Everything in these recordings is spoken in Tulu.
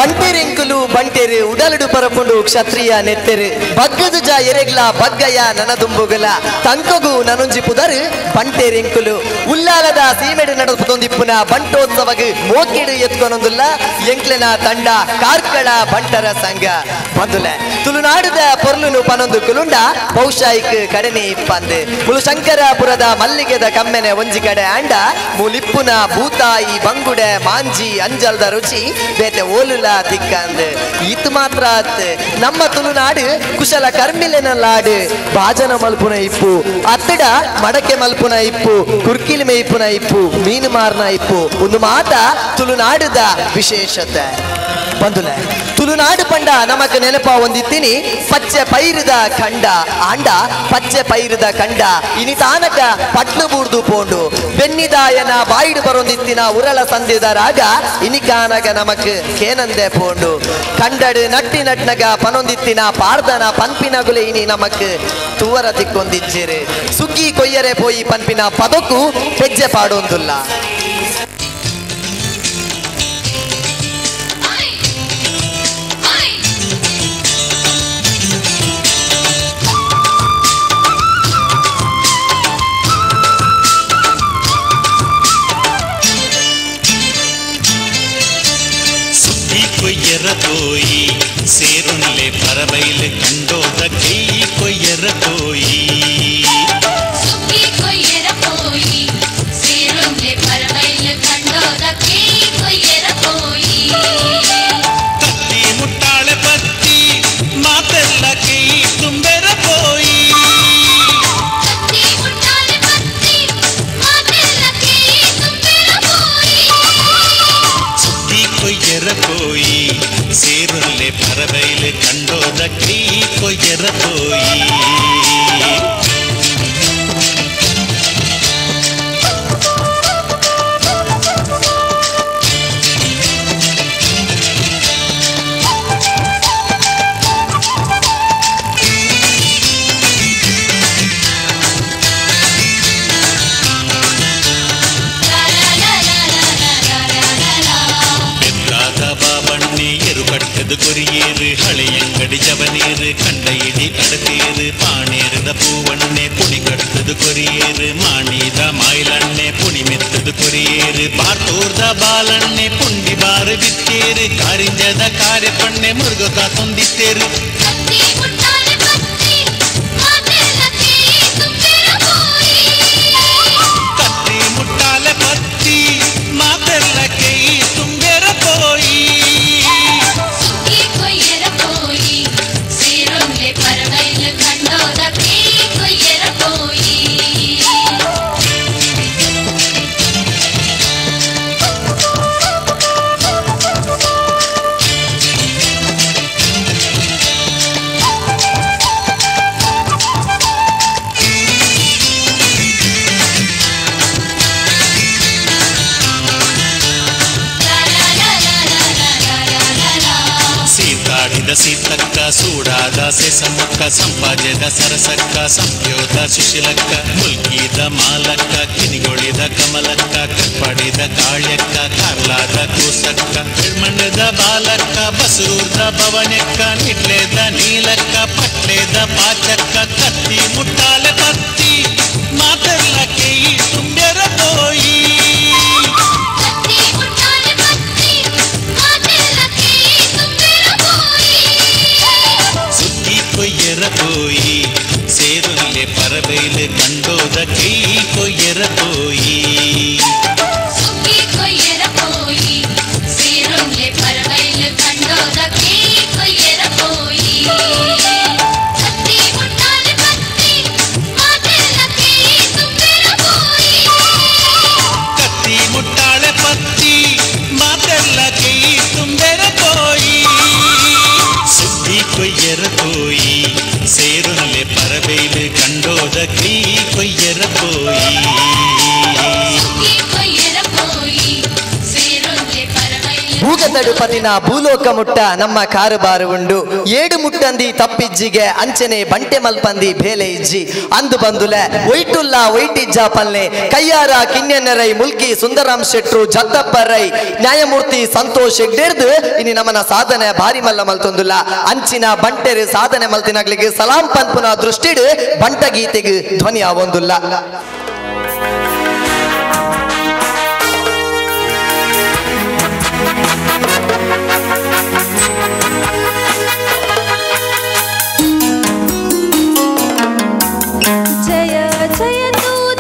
ಬಂಟೆರೆಂಕುಲು ಬಂಟೆರು ಉಡಲುಡು ಪರಪುಂಡು ಕ್ಷತ್ರಿಯ ನೆತ್ತೆರು ಬಗ್ಗದು ಜ ಎರೆಗ್ಲ ಬಗ್ಗಯ ನನದುಂಬುಗಲ ತಂಕೊಗು ನನೊಂಜಿ ಪುದರು ಬಂಟೆರೆಂಕುಲು ಉಲ್ಲಾಲದ ಸೀಮೆಡು ನಡಪುತೊಂದಿಪ್ಪುನ ಬಂಟೋತ್ಸವಗ್ ಮೋಕಿಡು ಎತ್ಕೊನೊಂದುಲ್ಲ ಎಂಕ್ಲೆನ ತಂಡ ಕಾರ್ಕಳ ಬಂಟರ ಸಂಘ ಬಂದುಲೆ ತುಳುನಾಡುದ ಪೊರ್ಲುನು ಪನೊಂದು ಕುಲುಂಡ ಬಹುಶಾಯಿಕ್ ಕಡೆನೆ ಇಪ್ಪಂದು ಮುಳು ಶಂಕರಪುರದ ಮಲ್ಲಿಗೆದ ಕಮ್ಮೆನೆ ಒಂಜಿ ಕಡೆ ಆಂಡ ಮುಲಿಪ್ಪುನ ಭೂತಾಯಿ ಬಂಗುಡೆ ಮಾಂಜಿ ಅಂಜಲ್ದ ರುಚಿ ಬೇತೆ ಓಲುಲ ತಿಕ್ಕಂದು ಇತ್ ಮಾತ್ರ ನಮ್ಮ ತುಳುನಾಡು ಕುಶಲ ಕರ್ಮಿಲೆನಲ್ಲಾಡು ಬಾಜನ ಮಲ್ಪುನ ಇಪ್ಪು ಅತ್ತಡ ಮಡಕೆ ಮಲ್ಪುನ ಇಪ್ಪು ಕುರ್ಕಿಲ್ ಮೇಯ್ಪುನ ಇಪ್ಪು ಮೀನು ಮಾರ್ನ ಇಪ್ಪು ಒಂದು ಮಾತ ತುಳುನಾಡುದ ವಿಶೇಷತೆ ಬಂದುಲೆ ತುಳುನಾಡು ಪಂಡ ನಮಕ್ ನೆನಪ ಒಂದಿತ್ತೀನಿ ಪಚ್ಚೆ ಪೈರುದ ಖಂಡ ಆಂಡ ಪಚ್ಚೆ ಪೈರುದ ಖಂಡ ಇನಿತಾನಕ ಪಟ್ಲು ಬೂರ್ದು ಪೋಂಡು ಬೆನ್ನಿದಾಯನ ಬಾಯಿಡು ಬರೊಂದಿತ್ತಿನ ಉರಳ ಸಂದಿದ ರಾಗ ಇನಿಕಾನಗ ನಮಕ್ ಕೇನಂದೆ ಪೋಂಡು ಕಂಡಡು ನಟ್ಟಿ ನಟ್ನಗ ಪನೊಂದಿತ್ತಿನ ಪಾರ್ದನ ಪನ್ಪಿನಗುಲೆ ಇನಿ ನಮಕ್ ತುವರ ತಿಕ್ಕೊಂದಿಜ್ಜಿರು ಸುಗ್ಗಿ ಕೊಯ್ಯರೆ ಪೋಯಿ ಪನ್ಪಿನ ಪದಕ್ಕೂ ಪೆಜ್ಜೆ ಪಾಡೊಂದುಲ್ಲ. ಕೊಯ್ಯರ ಪೋಯಿ ಸೇರುನ್ಲೆ ಪರಬೈಲು ಕಂಡೋದ ಕೈ ಕೊಯ್ಯರ ಪೋಯಿ ಸುಗ್ಗಿ ಕೊಯ್ಯರ ಪೋಯಿ ಸೇರುನ್ಲೆ ಪರಬೈಲು ಕಂಡೋದ ಕೈ ಕೊಯ್ಯರ ಪೋಯಿ ಕತ್ತಿ ಮುಟ್ಟಾಳೆ ಪತ್ತಿ ಮಾತೆಲ್ಲ ಕೈ ತುಂಬೆರ ಪೋಯಿ ಕತ್ತಿ ಮುಟ್ಟಾಳೆ ಪತ್ತಿ ಮಾತೆಲ್ಲ ಕೈ ತುಂಬೆರ ಪೋಯಿ ಸುಗ್ಗಿ ಕೊಯ್ಯರ ಪೋಯಿ ಸೇರುನ್ಲೆ ಪರಬೈಲು ಕಂಡೋದ ಕೈ ಕೊಯ್ಯರ ಪೋಯಿ. ಕೊರಿಯೇರು ಹಳೆಯಂಗಡಿ ಜವನೀರು ಕಂಡ ಇಡಿ ಅಡತೇರು ಪಾಣೇರದ ಪೂವಣ್ಣೆ ಪುಣಿ ಕಟ್ಟದು ಕೊರಿಯೇರು ಮಾಣಿದ ಮಾಯಿಲಣ್ಣೆ ಪುಣಿ ಮೆತ್ತದು ಕೊರಿಯೇರು ಬಾತೂರ್ದ ಬಾಲಣ್ಣೆ ಪುಂಡಿ ಬಾರು ಬಿತ್ತೇರು ಕಾರಿಂಜದ ಕಾರ್ಯಪಣ್ಣೆ ಮುರುಗತ ತುಂದಿತ್ತೇರು ಕತ್ತಿ ಮುಟ್ಟಾಲೆ ಪತ್ತಿ ಮಾತೆಲ್ಲ ಕೈ ತುಂಬೆರ ಪೋಯಿ ಕಂಡೋದ ಕೈ ಕೊಯ್ಯರ ಪೋಯಿ. ಸೀತಕ್ಕ ಸೂಡಾದ ಸೆಸಮಕ್ಕ ಸಂಪಾಜದ ಸರಸಕ್ಕ ಸಂಪ್ಯೋದ ಸುಶೀಲಕ್ಕ ಮುಲ್ಕಿದ ಮಾಲಕ್ಕ ಕಿನಿಗೊಳಿದ ಕಮಲಕ್ಕ ಕಟ್ಪಾಡಿದ ಕಾಳ್ಯಕ್ಕ ಕಾರ್ಲಾದ ಕೂಸಕ್ಕ ಬೆಳ್ಮಣ್ಣದ ಬಾಲಕ್ಕ ಬಸರೂರ್ದ ಭವನಕ್ಕ ನಿಟ್ಲೇದ ನೀಲಕ್ಕ ಪಟ್ಲೇದ ಪಾಚಕ್ಕ ಕತ್ತಿ ಮುಟ್ಟಾಲೆ ಪತ್ತಿ ಮಾತೆಲ್ಲ ಕೈ ತುಂಬ್ಯರ ಪೋಯಿ ಕೊಯ್ಯರ ಪೋಯಿ ಸೇರುನ್ಲೆ ಪರಬೈಲು ಕಂಡೋದ ಕೈ ಕೊಯ್ಯರ ಪೋಯಿ ಸುಗ್ಗಿ ಕೊಯ್ಯರ ಪೋಯಿ ಸೇರುನ್ಲೆ ಪರಬೈಲು ಕಂಡೋದ ಕೈ ಕೊಯ್ಯರ ಪೋಯಿ ಕತ್ತಿ ಮುಟ್ಟಾಲೆ ಪತ್ತಿ ಉಳ್ಳಾಲಡು ಪತಿನ ಭೂಲೋಕ ಮುಟ್ಟ ನಮ್ಮ ಕಾರುಬಾರು ಉಂಡು. ಏಡು ಮುಟ್ಟಂದಿ ತಪ್ಪಿಜ್ಜಿಗೆ ಅಂಚನೆ ಬಂಟೆ ಮಲ್ಪಂದಿ ಬೇಲೆ ಇಜ್ಜಿ. ಅಂದು ಬಂದುಲೆ ಒಯ್ಟುಲ್ಲ ಒಯ್ಟಿಜ್ಜ ಪಲ್ಲೆ ಕೈಯಾರ ಕಿನ್ಯನರೈ ಮುಲ್ಕಿ ಸುಂದರಾಮ್ ಶೆಟ್ರು ಜತ್ತಪ್ಪ ರೈ ನ್ಯಾಯಮೂರ್ತಿ ಸಂತೋಷ್ ಹೆಗ್ಡೇರ್ದು ಇನಿ ನಮನ ಸಾಧನೆ ಭಾರಿ ಮಲ್ಲ ಮಲ್ತೊಂದುಲ್ಲ. ಅಂಚಿನ ಬಂಟೆರು ಸಾಧನೆ ಮಲ್ತಿನಗ್ಲಿಗೆ ಸಲಾಂ ಪನ್ಪುನ ದೃಷ್ಟಿಡು ಬಂಟ ಗೀತೆಗೆ ಧ್ವನಿ ಆವೊಂದುಲ್ಲ. ಜಯ ಜಯ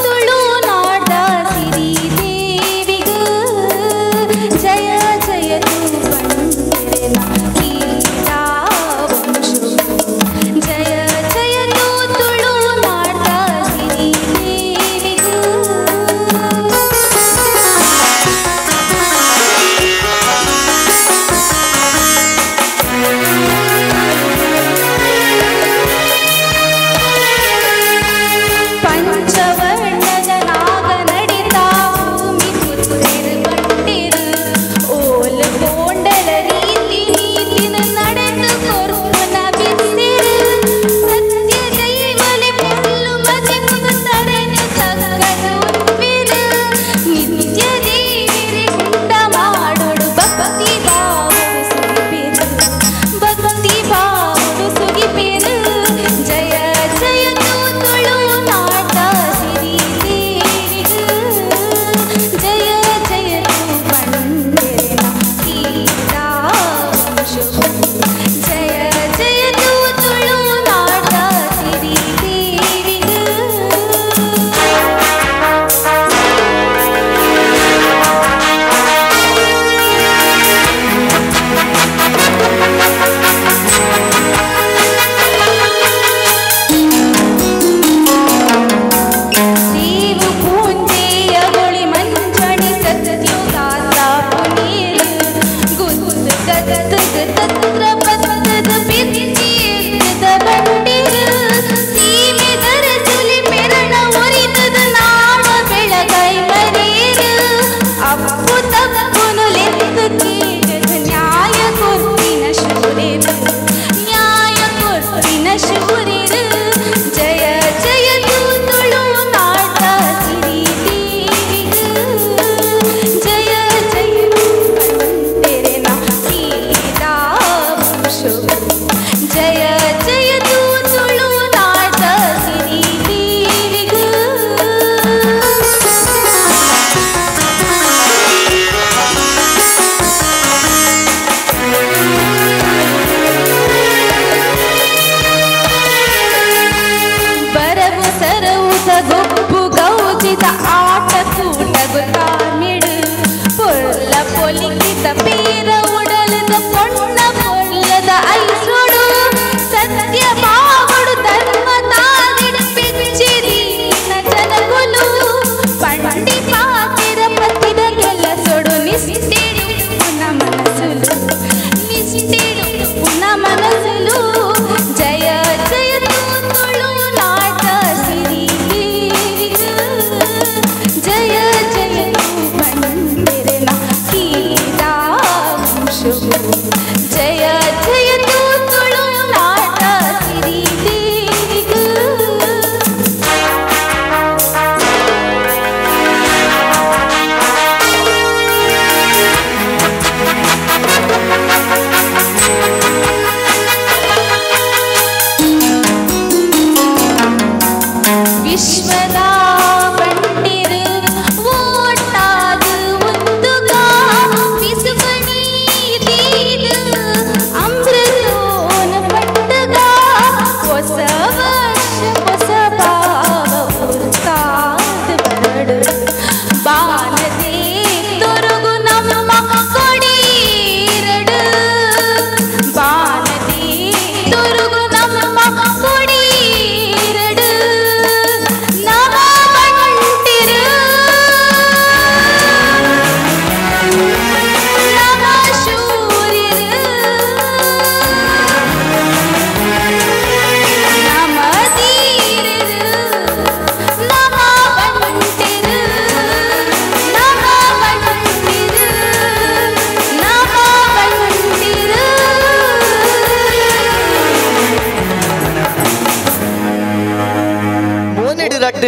ತುಳುನಾಡ ಸಿರಿ ದೇವಿಗೂ ಜಯ ಜಯ ಬಂಟೆರೆನ ಕೀರ್ತಿದ ವಂಶವು. ಜಯ ಜಯ ತುಳುನಾಡ ಸಿರಿ ದೇವಿಗೂ.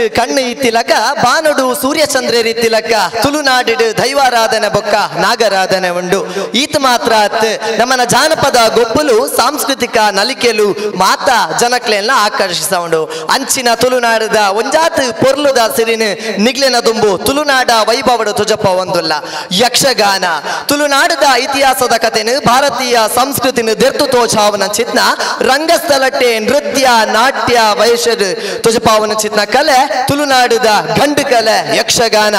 ರಡ್ಡು ಕಣ್ಣು ಇತ್ತಿಲಕ ಬಾನುಡು ಸೂರ್ಯಚಂದ್ರರಿತ್ತಿಲಕ ತುಳುನಾಡಿಡು ದೈವಾರಾಧನೆ ಬೊಕ್ಕ ನಾಗರಾಧನೆ ಉಂಡು. ಈತ ಮಾತ್ರ ಅತ್ ನಮ್ಮನ ಜಾನಪದ ಗೊಬ್ಬಲು ಸಾಂಸ್ಕೃತಿಕ ನಲಿಕೆಲು ಮಾತಾ ಜನಕ್ಲೆಲ್ಲ ಆಕರ್ಷಿಸ ಉಂಡು. ಅಂಚಿನ ತುಳುನಾಡದ ಒಂಜಾತ್ ಪೊರ್ಲುದ ಸಿರಿನ ನಿಗ್ಲೆನ ದುಂಬು ತುಳುನಾಡ ವೈಭವಡು ತುಜಪ್ಪ ಒಂದುಲ್ಲ. ಯಕ್ಷಗಾನ ತುಳುನಾಡದ ಇತಿಹಾಸದ ಕಥೆನು ಭಾರತೀಯ ಸಂಸ್ಕೃತಿನ ದೆರ್ತು ತೋಚಾವನ ಚಿತ್ನ ರಂಗಸ್ಥಳಟ್ಟೆ ನೃತ್ಯ ನಾಟ್ಯ ವಯಸ್ಸರು ತುಜಪಾವನ ಚಿತ್ನ ಕಲೆ ತುಳುನಾಡದ ಗಂಡು ಕಲೆ ಯಕ್ಷಗಾನ.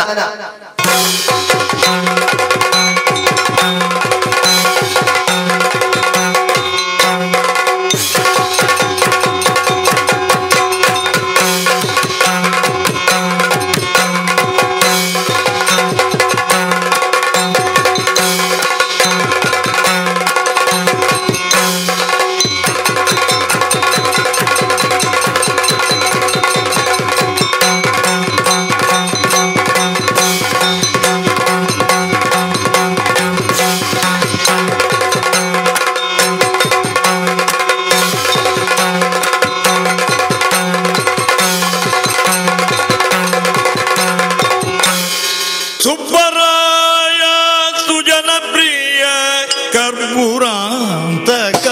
ಸುಬ್ಬರಾಯ ಸುಜನ ಪ್ರಿಯ ಕರ್ಪೂರಾಂತಕ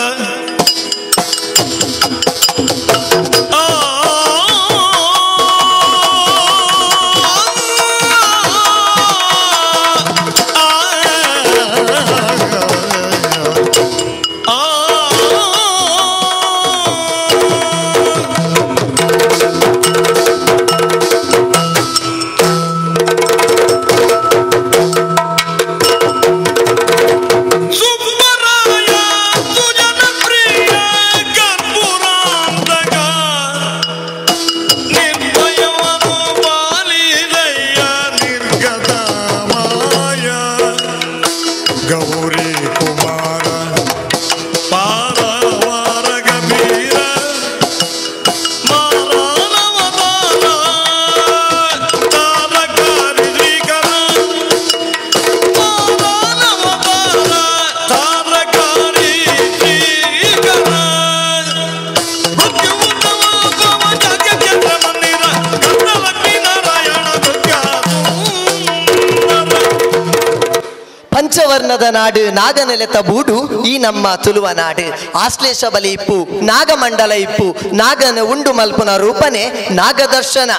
ಪಂಚವರ್ಣದ ನಾಡು ನಾಗನೆಲೆತ ಬೂಡು ಈ ನಮ್ಮ ತುಳುವ ನಾಡು. ಆಶ್ಲೇಷ ಬಲಿ ಇಪ್ಪು ನಾಗಮಂಡಲ ಇಪ್ಪು ನಾಗನ ಉಂಡು ಮಲ್ಪುನ ರೂಪನೆ ನಾಗದರ್ಶನ.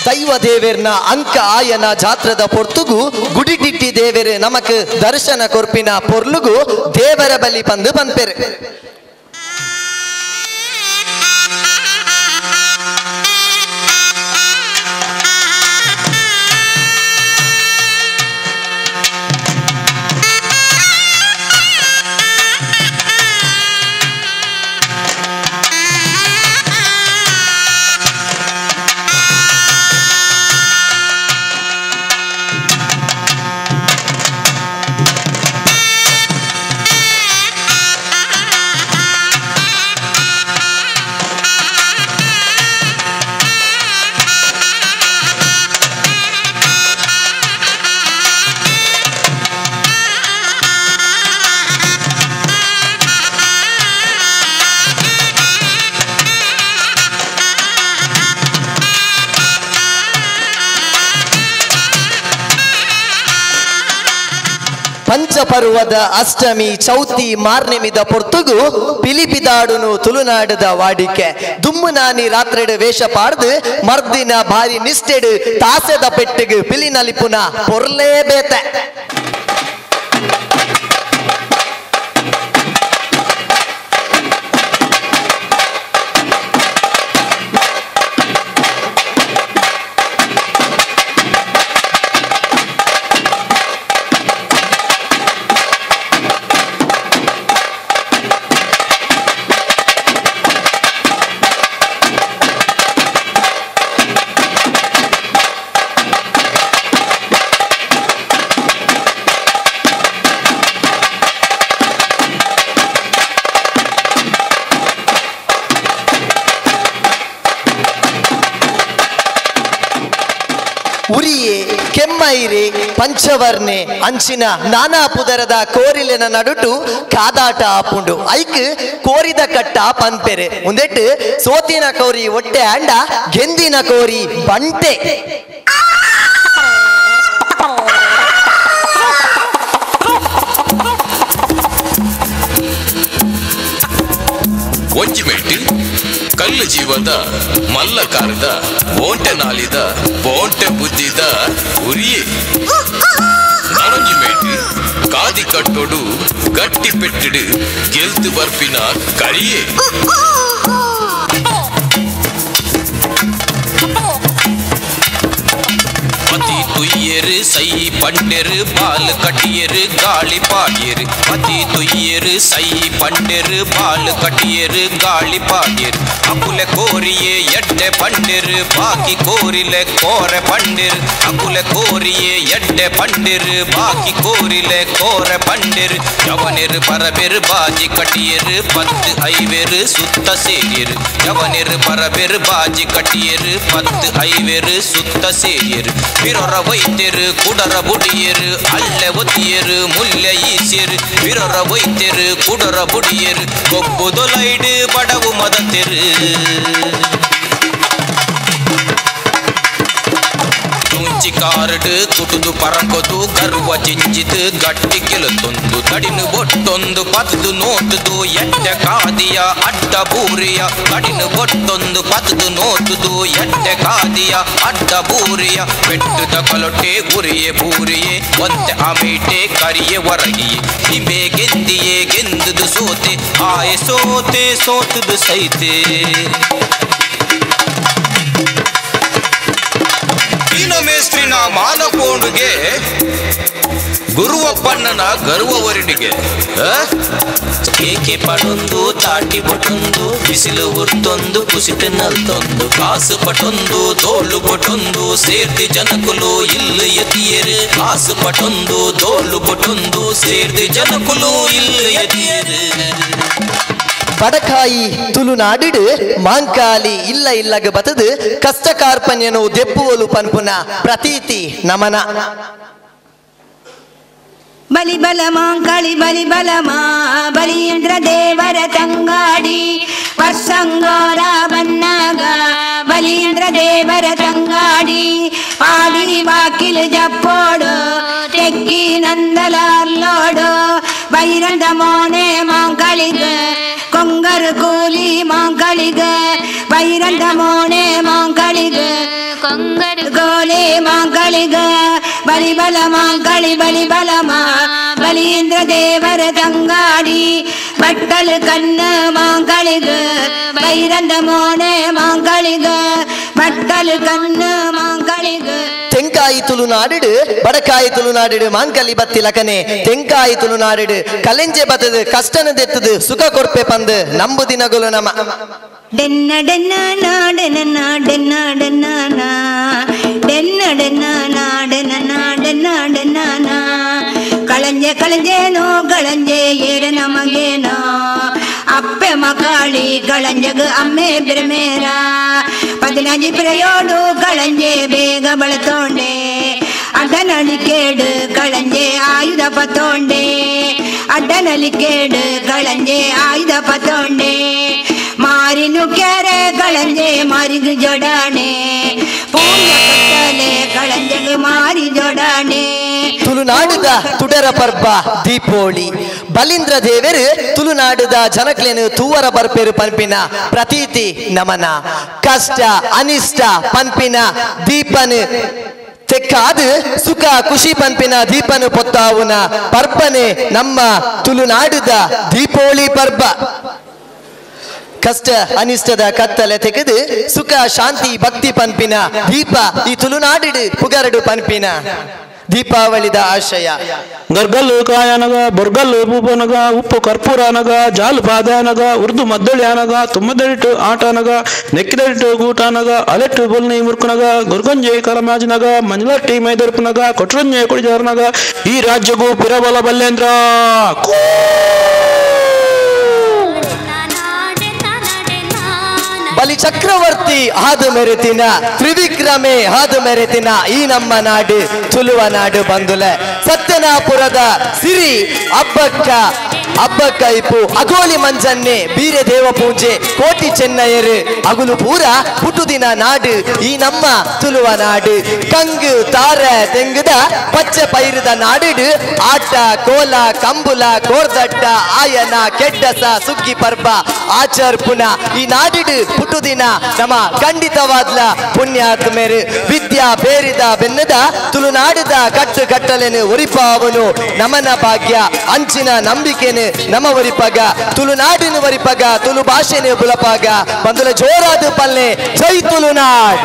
ದೈವ ದೇವೇರ್ನ ಅಂಕ ಆಯನ ಜಾತ್ರದ ಪೊರ್ತುಗು ಗುಡಿಟಿಟ್ಟಿ ದೇವೇರು ನಮಕ್ ದರ್ಶನ ಕೊರ್ಪಿನ ಪೊರ್ಲುಗು ದೇವರ ಬಲಿ ಬಂದು ಪನ್ಪೆರು. ಪಂಚಪರ್ವದ ಅಷ್ಟಮಿ ಚೌತಿ ಮಾರ್ನೆಮಿದ ಪೊರ್ತುಗು ಪಿಲಿಪಿದಾಡುನು ತುಳುನಾಡದ ವಾಡಿಕೆ. ದುಮ್ಮುನಾನಿ ರಾತ್ರೆಡು ವೇಷ ಪಾಡ್ದು ಮರ್ದಿನ ಭಾರಿ ನಿಷ್ಠೆಡು ತಾಸೆದ ಪೆಟ್ಟಿಗೆ ಪಿಲಿನಲಿಪುನ ಪೊರ್ಲೇ ಬೇತೆ. ಉರಿಯೆ ಕೆಮ್ಮೈರೆ ಪಂಚವರ್ಣೆ ಅಂಚಿನ ನಾನಾ ಪುದರದ ಕೋರಿಲೆನ ನಡುಟು ಕಾದಾಟ ಆಪುಂಡು. ಐಕ್ ಕೋರಿದ ಕಟ್ಟ ಪನ್ಪೆರೆ. ಉಂದೆಟ್ಟು ಸೋತಿನ ಕೋರಿ ಒಟ್ಟೆ ಅಂಡ ಗೆಂದಿನ ಕೋರಿ ಬಂಟೆ. ಒಂಜಿಮೆಟ್ಟು ಕಲ್ಲು ಜೀವದ ಮಲ್ಲಕಾರದ ಬೋಂಟೆ ನಾಲಿದ ಬೋಂಟೆ ಬುದ್ಧಿದ ಉರಿಯೆ. ನಾನೊಂಜಿಮೇಟು ಕಾದಿ ಕಟ್ಟೋಡು ಗಟ್ಟಿ ಪೆಟ್ಟಿಡು ಗೆಲ್ತು ಬರ್ಪಿನ ಕರಿಯೆ. ಪತಿ ತುಯ್ಯರು ಸೈ ಪಂಡೆರು ಬಾಲ್ ಕಟ್ಟಿಯರು ಗಾಳಿ ಪಾಡಿಯರು. ಪತಿ ತುಯ್ಯರು ಸೈ ಪಂಡೆರು ಬಾಲ್ ಕಟ್ಟಿಯರು ಗಾಳಿ ಪಾಡಿಯರು. ಅಕುಲೆ ಕೋರಿಯೇ ಎಡ್ಡೆ ಪಂಡೆರು ಬಾಕಿ ಕೋರಿಲೆ ಕೋರೆ ಪಂಡೆರು. ಅಕುಲೆ ಕೋರಿಯೇ ಎಡ್ಡೆ ಪಂಡೆರು ಬಾಕಿ ಕೋರಿಲೆ ಕೋರೆ ಪಂಡೆರು. ಯವನೆರು ಪರಬೆರು ಬಾಜಿ ಕಟ್ಟಿಯರು 10 5 ಸುತ್ತ ಸೇರಿಯರು. ಯವನೆರು ಪರಬೆರು ಬಾಜಿ ಕಟ್ಟಿಯರು 10 5 ಸುತ್ತ ಸೇರಿಯರು. ಬಿರೊರ ವೈದ್ಯರು ಕುಡರ ಬುಡಿಯರು ಅಳ್ಳೆ ಒತ್ತಿಯರು ಮುಲ್ಲೆ ಈಸಿಯರು. ಬಿರೊರ ವೈದ್ಯರು ಕುಡರ ಬುಡಿಯರು ಕೊಬ್ಬುದೊಲೈಡು ಬಡವು ಮದತೆರು. ಕಾರಡು ಕುಟುದು ಪರಂಕೊದು ಗರ್ವ ಜಿಂಜಿದು ಗಟ್ಟಿ ಗೆಲುತ್ತೊಂದು ತಡಿನು ಬೊಟ್ಟೊಂದು ಪತದು ನೋತುದು ಎಡ್ಡೆ ಕಾದಿಯ ಅಡ್ಡ ಬೂರಿಯ. ತಡಿನು ಬೊಟ್ಟೊಂದು ಪತದು ನೋತುದು ಎಡ್ಡೆ ಕಾದಿಯ ಅಡ್ಡ ಬೂರಿಯ. ಬೆಟ್ಟದ ಕಲೊಟ್ಟೆ ಉರಿಯೆ ಬೂರಿಯೆ ಒಂತೆ ಅಮೀಟೆ ಕರಿಯೆ ಹೊರಗಿಯೆ. ನಿಂಬೆ ಗೆಂದಿಯೇ ಗೆಂದುದು ಸೋತೆ ಆಯೆ ಸೋತೆ ಸೋತುದು ಸೈತೆ. ಮೇಸ್ತ್ರಿನ ಮಾನಕೋಂಡುಗೆ ಗುರುವಪ್ಪಣ್ಣನ ಗರ್ವ ಒರಿಡಿಗೆ. ಕೇಕೆ ಪಡೊಂದು ತಾಟಿ ಬೊಟೊಂದು ಬಿಸಿಲು ಉರ್ತೊಂದು ಕುಸಿತ ನಲ್ತೊಂದು ಕಾಸು ಪಟೊಂದು ತೋಳು ಬೊಟೊಂದು ಸೇರ್ದಿ ಜನಕುಲು ಇಲ್ಲು ಎತಿಯರು. ಕಾಸು ಪಟೊಂದು ತೋಳು ಬೊಟೊಂದು ಸೇರ್ದಿ ಜನಕುಲು ಇಲ್ಲು ಎತಿಯರು. ಬಡಕಾಯಿ ತುಳುನಾಡಿಡು ಮಾಂಕಾಲಿ ಇಲ್ಲ ಇಲ್ಲಗ ಬತದು ಕಷ್ಟ ಕಾರ್ಪಣ್ಯನು ದೆಪ್ಪುವಲು ಪನ್ಪುನ ಪ್ರತೀತಿ ನಮನ. ಬಲಿ ಬಲ ಮಾಂಕಾಳಿ ಬಲಿ ಬಲ ಮಾ ಬಲಿಯಂದ್ರ ದೇವರ ತಂಗಾಡಿ ವರ್ಷಂಗೋರ ಬನ್ನಾಗ ಬಲಿಯಂದ್ರ ದೇವರ ತಂಗಾಡಿ ಪಾಡಿ ಬಾಕಿಲು ಜಪ್ಪೋಡು ತೆಕ್ಕಿ ನಂದಲಾರ್ಲೋಡು ಬೈರಂದ ಮೋನೆ ಮಾಂಕಾಳಿಗ కొంగరు కూలి మాంకళిగ బైరంద మోనే మాంకళిగ కొంగరు కోలి మాంకళిగ బలి బల మాంకళి బలి బలమా బలీంద్ర దేవర తంగాడి బట్టలు కన్ను మాంకళిగ బైరంద మోనే మాంకళిగ బట్టలు కన్ను మాంకళిగ. ತೆಂಕಾಯಿ ತುಳುನಾಡಿಡು ಬಡಕಾಯಿ ತುಳುನಾಡಿಡು ಮಾಂಕಲಿ ಬತ್ತಿ ಲಕನೆ ತೆಂಕಾಯಿ ತುಳುನಾಡಿಡು ಕಲೆಂಜೆ ಬತ್ತದು ಕಷ್ಟನ ದೆತ್ತದು ಸುಖ ಕೊರ್ಪೆ ಪಂದು ನಂಬು ದಿನಗಳು ನಮ. ಡೆನ್ನ ಡೆನ್ನ ನಾಡೆನ ಡೆನ್ನ ಡೆನ್ನ ಡೆನ್ನ ಡೆನ್ನ ನಾಡೆನ ಡೆನ್ನ ಡೆನ್ನ ಕಳಂಜೆ ಕಳಂಜೇನೋ ಕಳಂಜೆ ಏರ ನಮಗೇನೋ ಅಪ್ಪೆ ಮಕಾಳಿ ಕಳಂಜಗ ಅಮ್ಮೆ ಬಿರಮೇರ 15 ಪ್ರಯೋಡು ಕಳಂಜೆ ಬೇಗ ಬಳತೋಂಡೆ ಅಡ್ಡನಲಿ ಕೇಡು ಕಳಂಜೆ ಆಯುಧ ಪತೋಂಡೆ ಅಡ್ಡನಲಿ ಕೇಡು ಕಳಂಜೆ ಆಯುಧ ಪತೋಂಡೆ ಮಾರಿನು ಕೆರೆ ಕಳಂಜೆ ಮಾರಿಗು ಜೋಡಾಣೆ ಪೂಂಜ ಕಟ್ಟಲೆ ಕಳಂಜಗ ಮಾರಿ ಜೋಡಾಣೆ. ತುಳುನಾಡುದ ತುಡರ ಪರ್ಬ ದೀಪೋಳಿ ಬಲೀಂದ್ರ ದೇವರು ತುಳುನಾಡುದ ಜನಕ್ಲೇನು ತೂವರ ಬರ್ಪೇರು ಪನ್ಪಿನ ಪ್ರತೀತಿ ನಮನ. ಕಷ್ಟ ಅನಿಷ್ಟ ಪನ್ಪಿನ ದೀಪನು ತೆಕ್ಕಾದು ಸುಖ ಖುಷಿ ಪನ್ಪಿನ ದೀಪನು ಪೊತ್ತಾವುನ ಪರ್ಬನೆ ನಮ್ಮ ತುಳುನಾಡುದ ದೀಪೋಳಿ ಪರ್ಬ. ಕಷ್ಟ ಅನಿಷ್ಟದ ಕತ್ತಲೆ ತೆಗೆದು ಸುಖ ಶಾಂತಿ ಭಕ್ತಿ ಪನ್ಪಿನ ದೀಪ ಈ ತುಳುನಾಡಿಡು ಪುಗರಡು ಪನ್ಪಿನ ದೀಪಾವಳಿದ ಆಶಯ. ಗರ್ಗಲ್ಲು ಕಾಯನಗ ಬೊರ್ಗಲ್ಲು ಬೂಪನಗ ಉಪ್ಪು ಕರ್ಪೂರನಗ ಜಾಲು ಪಾದನಗ ಉರ್ದು ಮದ್ದಳಿಯಾನಗ ತುಮ್ಮದಳಿಟ್ಟು ಆಟನಗ ನೆಕ್ಕಿದಳಿಟ್ಟು ಗೂಟನಗ ಅಲೆಟ್ಟು ಬೊಲ್ನಿ ಮುರ್ಕುನಗ ಗುರ್ಗಂಜೆ ಕರಮಾಜಿನಗ ಮಂಜಲಟ್ಟಿ ಮೈದರ್ಪುನಗ ಕೊಟ್ರಂಜೆ ಕುಡಿಜಾರನಗ ಈ ರಾಜ್ಯಗೂ ಪಿರಬಲ ಬಲ್ಲೇಂದ್ರ. ಬಲಿ ಚಕ್ರವರ್ತಿ ಆದು ಮೆರೆತಿನ ತ್ರಿವಿಕ್ರಮೆ ಆದು ಮೆರೆತಿನ ಈ ನಮ್ಮ ನಾಡು ತುಳುವ ನಾಡು ಬಂದುಲೆ. ಸತ್ಯನಾಪುರದ ಸಿರಿ ಅಬ್ಬಕ್ಕ ಅಬ್ಬಕ್ಕ ಇಪ್ಪು ಅಗೋಲಿ ಮಂಜನ್ನೆ ಬೀರೆ ದೇವ ಪೂಜೆ ಕೋಟಿ ಚೆನ್ನಯರು ಅಗುಲು ಪೂರ ಪುಟುದಿನ ನಾಡು ಈ ನಮ್ಮ ತುಳುವ ನಾಡು. ಕಂಗು ತಾರ ತೆಂಗುದ ಪಚ್ಚೆ ಪೈರದ ನಾಡಿಡು ಆಟ ಕೋಲ ಕಂಬುಲ ಕೋರ್ದಟ್ಟ ಆಯನ ಕೆಡ್ಡಸ ಸುಗ್ಗಿ ಪರ್ಬ ಆಚರ್ಪುನ ಈ ನಾಡಿಡು ಪುಟುದಿನ ನಮ್ಮ ಖಂಡಿತವಾದ್ಲ ಪುಣ್ಯಾತ್ಮೇರು. ವಿದ್ಯಾ ಬೇರಿದ ಬೆನ್ನದ ತುಳುನಾಡಿದ ಕಟ್ಟು ಕಟ್ಟಲೆನು ಒರಿಪಾವನು ನಮನ ಭಾಗ್ಯ ಅಂಚಿನ ನಂಬಿಕೆನು ನಮ ಒರಿಪಗ ತುಳುನಾಡಿನ ಒರಿಪಗ ತುಳು ಭಾಷೆನು ಬುಲಪಾಗ ಬಂದುಲ ಜೋರಾದ ಪಲ್ಲೆ ಜೈ ತುಳುನಾಡ್.